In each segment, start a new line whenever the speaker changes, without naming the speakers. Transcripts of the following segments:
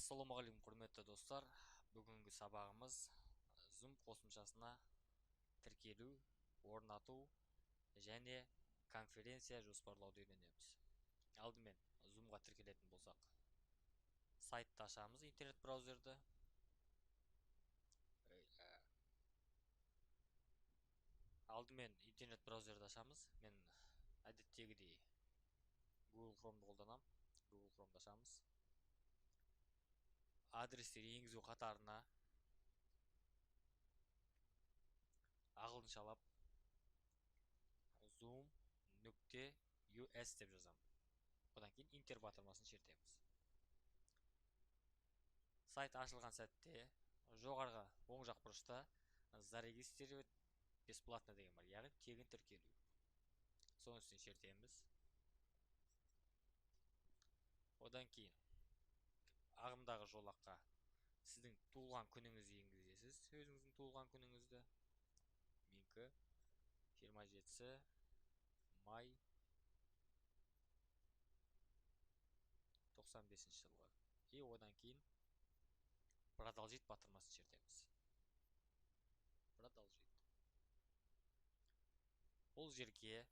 Ассалаумағалейкум, құрметті достар. Бүгінгі сабағымыз Zoom қосымшасына тіркелу, орнату және конференция жоспарлауды үйренеміз. Алдымен Zoom-ға тіркелетін болсақ, сайтты ашамыз, интернет браузерді. Алдымен интернет браузерді ашамыз. Мен әдеттегідей Google Chrome'ды қолданамын. Google Chrome'ды ашамыз. Адрестер енгізу қатарына ағылшыншалап zoom.us деп жазамын. Одан кейін Enter батырмасын шертеміз. Сайт ашылған сәтте жоғарғы оң жақ бұрышта зарегистрировать бесплатно деген бар, яғни тегін тіркелу. Соның үстіне шертеміз. Одан кейін ағымдағы жолаққа сіздің туылған күніңізді енгізесіз, өзіңіздің туылған күніңізді. Менікі 27 май 95 жылғы. И одан кейін продолжить батырмасын шертеміз. Продолжить. Бұл жерге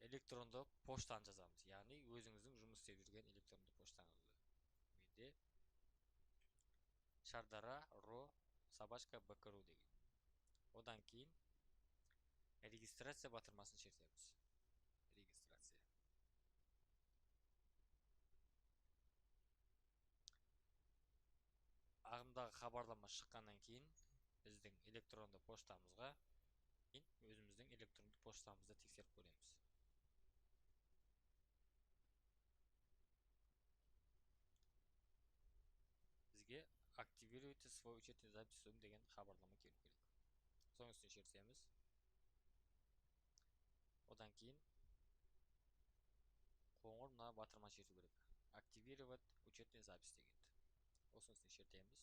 электронды поштаны жазамыз, яғни өзіңіздің жұмыс істеп жүрген электронды поштаңызды. Менде shardara.ro@bkru деген. Одан кейін регистрация батырмасын шертеміз. Регистрация. Ағымдағы хабарлама шыққаннан кейін біздің электронды поштамызға, өзіміздің электронды поштамызды тексеріп көреміз. Бізге активируйте свой учетный запись Zoom деген хабарлама келу керек. Соның үстіне шертеміз. Одан кейін қоңыр мына батырма шерту керек. Активировать учетный запись дегенді. Осының үстіне шертеміз.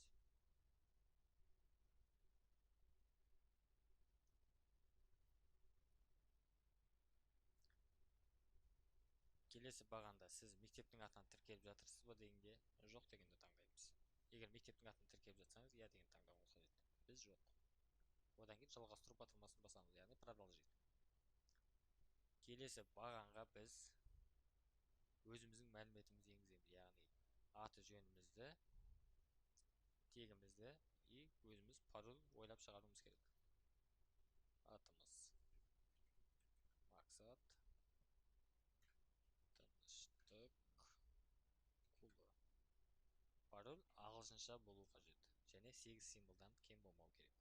Келесі бағанда сіз мектептің атынан тіркеліп жатырсыз ба дегенге жоқ дегенді таңдаймыз. Егер мектептің атынан тіркеліп жатсаңыз, иә деген таңдауыңыз қажет. Біз жоқ. Одан кейін жалғастыру батырмасын басамыз, яғни продолжить. Келесі бағанға біз өзіміздің мәліметімізді енгіземіз, яғни аты жөнімізді, тегімізді и өзіміз пароль ойлап шығаруымыз керек. Атымыз Мақсат Тыныштық Құлы. Пароль ағылшынша болу қажет және 8 символдан кем болмау керек.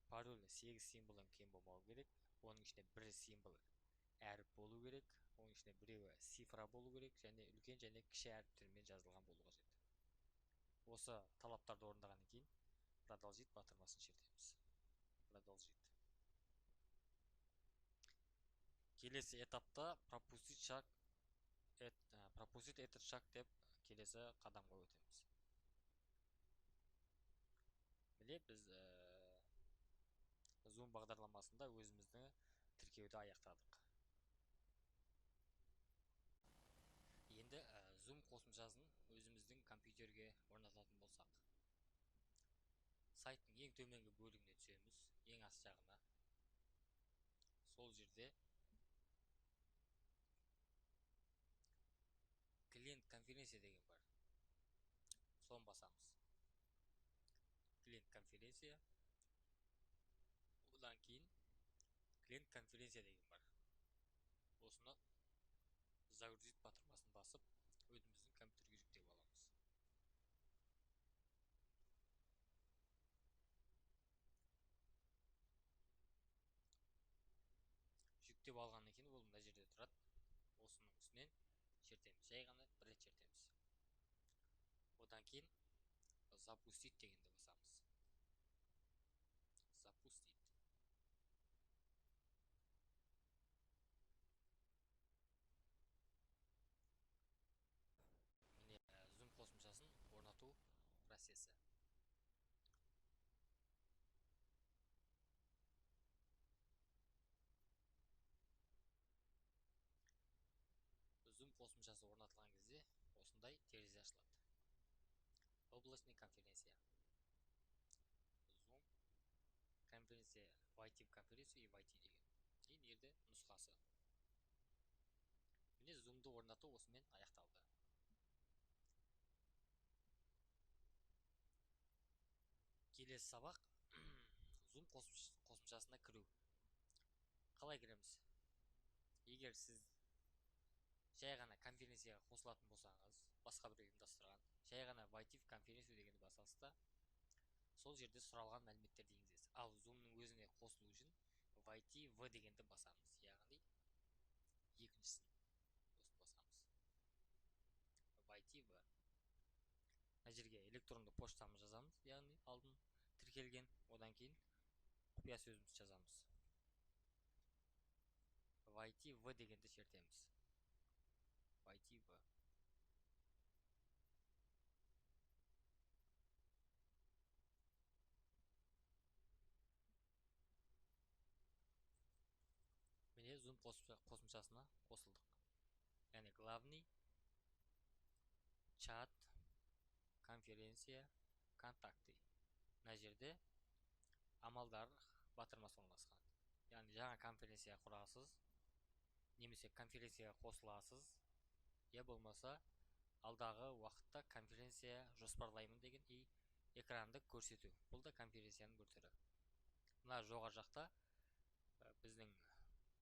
Пароль 8 символдан кем болмау керек. Оның ішінде бір символ әріп болу керек, оның ішінде біреуі цифра болу керек және үлкен және кіші әріптермен жазылған болу қажет. Осы талаптарды орындағаннан кейін продолжить батырмасын шертеміз. Продолжить. Келесі этапта пропустить шаг, пропустить этот шаг деп келесі қадамға өтеміз. Міне біз Zoom бағдарламасында өзіміздің тіркеуді аяқтадық. Енді Zoom қосымшасын өзіміздің компьютерге орнататын болсақ, сайттың ең төменгі бөлігіне түсеміз, ең ас жағына. Сол жерде клиент конференция деген бар. Соны басамыз. Клиент конференция. Одан кейін клиент конференция деген бар. Осыны загрузить батырмасын басып, өзіміздің компьютерге жүктеп аламыз. Жүктеп алғаннан кейін ол мына жерде тұрады. Осының үстінен шертеміз. Жай ғана бір рет шертеміз. Одан кейін запустить дегенді басамыз. Запустить. Міне Zoom қосымшасын орнату процесі. қосымшасы орнатылған кезде осындай терезе ашылады. Облачный конференция. Zoom конференция, войти в конференцию и войти деген. И жерде нұсқасы. Міне, Zoom'ды орнату осымен аяқталды. Келесі сабақ Zoom қосымшасына кіру. Қалай кіреміз? Егер сіз жай ғана конференцияға қосылатын болсаңыз, басқа біреу ұйымдастырған, жай ғана войти в конференцию дегенді басасыз да, сол жерде сұралған мәліметтерді енгізесіз. Ал Zoom'ның өзіне қосылу үшін войти в дегенді басамыз, яғни екіншісін осыны басамыз. Войти в. Мына жерге электронды поштамызды жазамыз, яғни алдын тіркелген, одан кейін құпия сөзімізді жазамыз. Войти в дегенді шертеміз. Войти в. Міне, Zoom қосымшасына қосылдық. Яғни главный, чат, конференция, контакты. Мына жерде амалдар батырмасы орналасқан. Яғни жаңа конференция құрасыз, немесе конференцияға қосыласыз, я болмаса алдағы уақытта конференция жоспарлаймын деген и экранды көрсету. Бұл да конференцияның бір түрі. Мына жоғары жақта біздің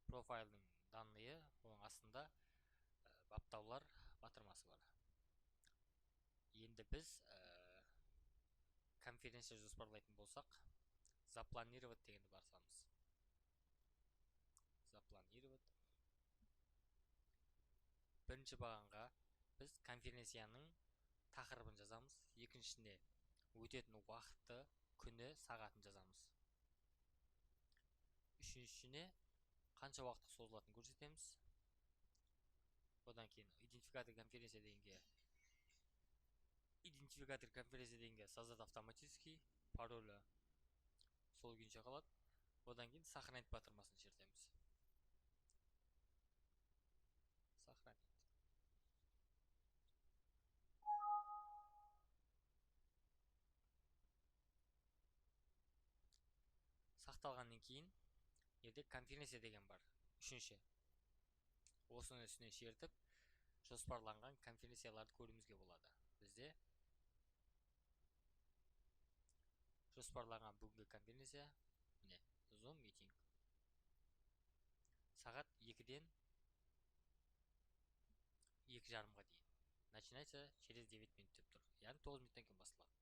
профайлдың данные, оның астында баптаулар батырмасы бар. Енді біз конференция жоспарлайтын болсақ, запланировать дегенді басамыз. Запланировать. Бірінші бағанға біз конференцияның тақырыбын жазамыз, екіншісіне өтетін уақытты, күні, сағатын жазамыз. Үшіншісіне қанша уақытқа созылатынын көрсетеміз. Одан кейін идентификатор конференция дегенге, идентификатор конференция дегенге создать автоматический, паролі сол күйінше қалады. Одан кейін сохранить батырмасын шертеміз. Сохранить. Сақталғаннан кейін жерде конференция деген бар. Үшінші. Осының үстіне шертіп, жоспарланған конференцияларды көруімізге болады. Бізде жоспарланған бүгінгі конференция міне Zoom meeting. Сағат 2-ден екі жарымға дейін. Начинается через 9 минут деп тұр. Яғни 9 минуттан кейін басталады.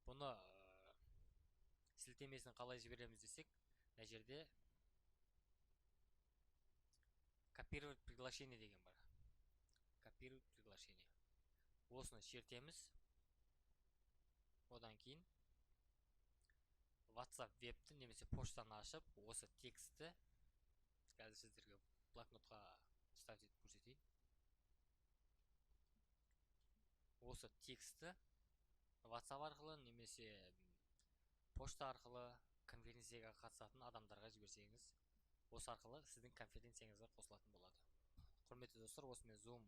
Бұны сілтемесін қалай жібереміз десек, мына жерде копировать приглашение деген бар. Копировать приглашение. Осыны шертеміз. Одан кейін WhatsApp вебті немесе поштаны ашып, осы текстті қазір сіздерге блокнотқа вставить етіп көрсетейін. Осы текстті WhatsApp арқылы немесе пошта арқылы конференцияға қатысатын адамдарға жіберсеңіз, осы арқылы сіздің конференцияңызға қосылатын болады. Құрметті достар, осымен Zoom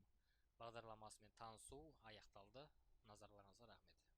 бағдарламасымен танысу аяқталды. Назарларыңызға рахмет.